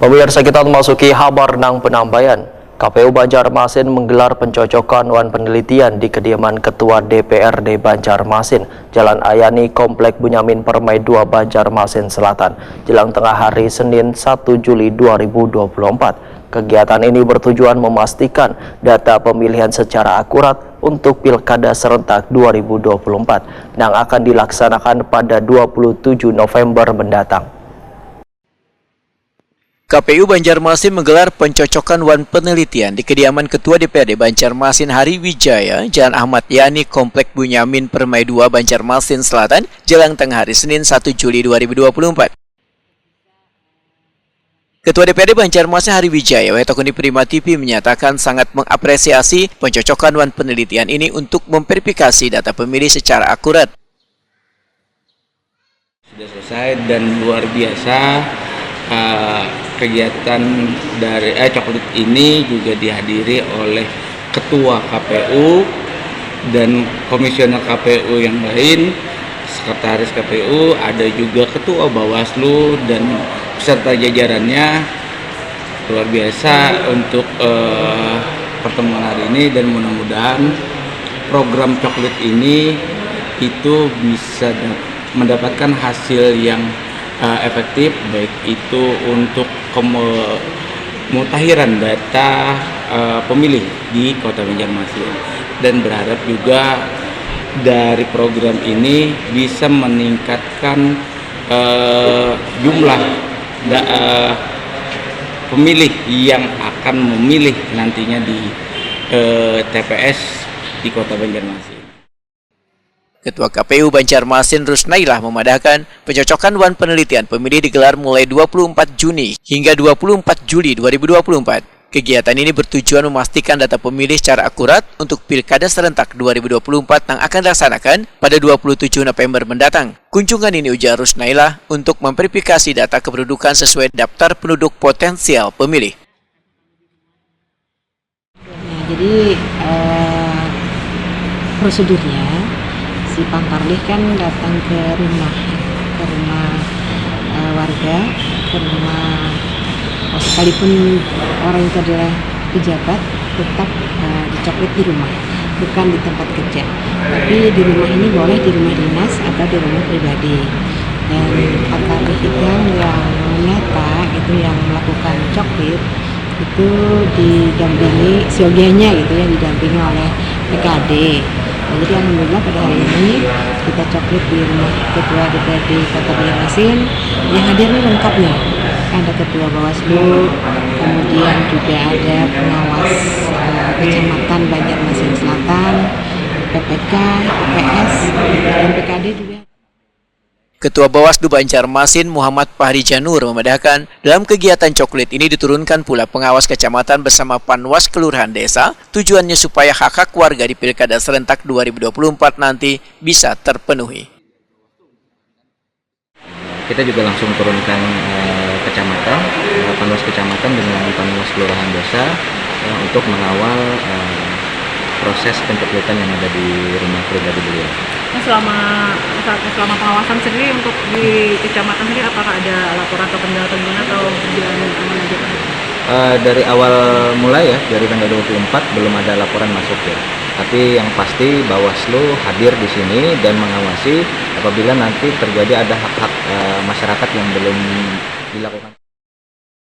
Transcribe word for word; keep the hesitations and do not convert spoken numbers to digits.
Pemirsa, kita memasuki habar nang penambayan. K P U Banjarmasin menggelar pencocokan wan penelitian di kediaman Ketua D P R D Banjarmasin, Jalan Ayani, Komplek Bunyamin Permai dua, Banjarmasin Selatan, jelang tengah hari Senin, satu Juli dua ribu dua puluh empat. Kegiatan ini bertujuan memastikan data pemilihan secara akurat untuk Pilkada serentak dua ribu dua puluh empat yang akan dilaksanakan pada dua puluh tujuh November mendatang. K P U Banjarmasin menggelar pencocokan wan penelitian di kediaman Ketua D P R D Banjarmasin Hari Wijaya, Jalan Ahmad Yani, Komplek Bunyamin Permai dua, Banjarmasin Selatan, jelang tengah hari Senin, satu Juli dua ribu dua puluh empat. Ketua D P R D Banjarmasin Hari Wijaya, W T Kuni Prima T V, menyatakan sangat mengapresiasi pencocokan wan penelitian ini untuk memverifikasi data pemilih secara akurat. Sudah selesai dan luar biasa, eh, kegiatan dari, eh, coklit ini juga dihadiri oleh Ketua K P U dan Komisioner K P U yang lain, Sekretaris K P U, ada juga Ketua Bawaslu dan beserta jajarannya. Luar biasa untuk, eh, pertemuan hari ini, dan mudah-mudahan program coklit ini itu bisa da- mendapatkan hasil yang, eh, efektif, baik itu untuk kemutahiran data, eh, pemilih di Kota Banjarmasin, dan berharap juga dari program ini bisa meningkatkan, eh, jumlah da- eh, pemilih yang akan memilih nantinya di, eh, T P S di Kota Banjarmasin. Ketua K P U Banjarmasin, Rusnailah, memadahkan pencocokan wan penelitian pemilih digelar mulai dua puluh empat Juni hingga dua puluh empat Juli dua ribu dua puluh empat. Kegiatan ini bertujuan memastikan data pemilih secara akurat untuk Pilkada serentak dua ribu dua puluh empat yang akan dilaksanakan pada dua puluh tujuh November mendatang. Kunjungan ini, ujar Rusnailah, untuk memverifikasi data kependudukan sesuai daftar penduduk potensial pemilih. Nah, jadi, eh, prosedurnya si pangkarlih kan datang ke rumah, ke rumah, eh, warga, ke rumah, oh, sekalipun orang itu adalah pejabat, tetap, eh, dicoklit di rumah, bukan di tempat kerja. Tapi di rumah ini boleh di rumah dinas atau di rumah pribadi. Dan pangkarlih itu yang nyata, itu yang melakukan coklit, itu didampingi sioganya gitu ya, didampingi oleh P K D. Nah, jadi alhamdulillah pada hari ini kita coklit di rumah Ketua D P R D Kota Banjarmasin. Yang hadir ini lengkap nih, ada Ketua Bawaslu, kemudian juga ada pengawas, eh, Kecamatan Banjarmasin Selatan, P P K, P P S, dan P K D juga. Ketua Bawaslu Banjarmasin, Muhammad Fahri Janur, memadahkan, dalam kegiatan coklit ini diturunkan pula pengawas kecamatan bersama panwas kelurahan desa, tujuannya supaya hak-hak warga di Pilkada serentak dua ribu dua puluh empat nanti bisa terpenuhi. Kita juga langsung turunkan, eh, kecamatan, eh, panwas kecamatan dengan panwas kelurahan desa, eh, untuk mengawal, eh, proses pencoklitan yang ada di rumah pribadi beliau. Nah, selama selama pengawasan sendiri untuk di kecamatan sendiri, apakah ada laporan atau kendala, atau gimana, atau berjalan aman aja, Pak? Eh, dari awal mulai ya, dari tanggal dua puluh empat belum ada laporan masuk ya. Tapi yang pasti Bawaslu hadir di sini dan mengawasi apabila nanti terjadi ada hak-hak, eh, masyarakat yang belum dilakukan.